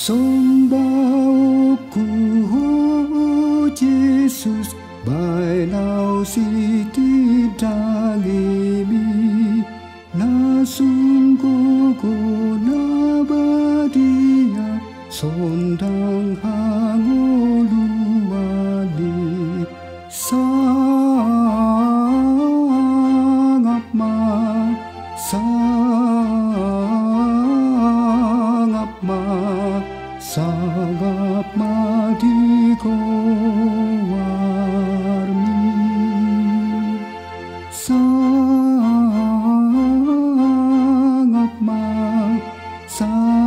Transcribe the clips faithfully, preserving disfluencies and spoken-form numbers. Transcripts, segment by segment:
Sondangonku ho Jesus, baen au sitindangmi, na sungkun na badia, sondang hangoluan i. Sangap ma, sangap ma, sangap ma di goarmi. Sangap ma, sangap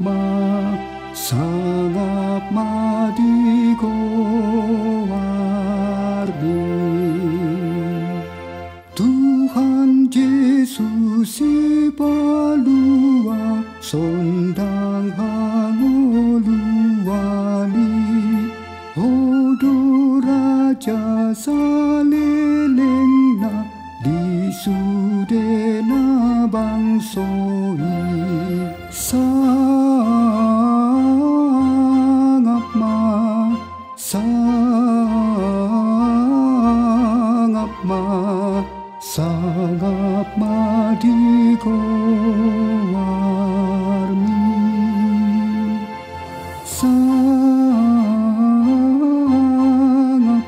ma, sangap ma di goarmi. Tuhan Jesus Sipalua, sondang hangoluan i. Ho do raja salelengna di sude na bangso i. Sangap ma, sangap ma, sangap ma di goarmi. Sangap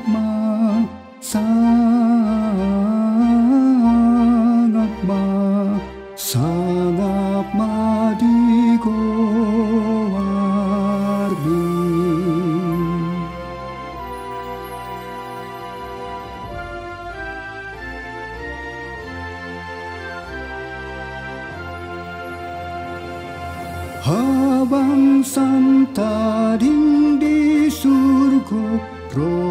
ma, sangap ma, sangap ma di goarmi. Habangsanta ding di surgo, ro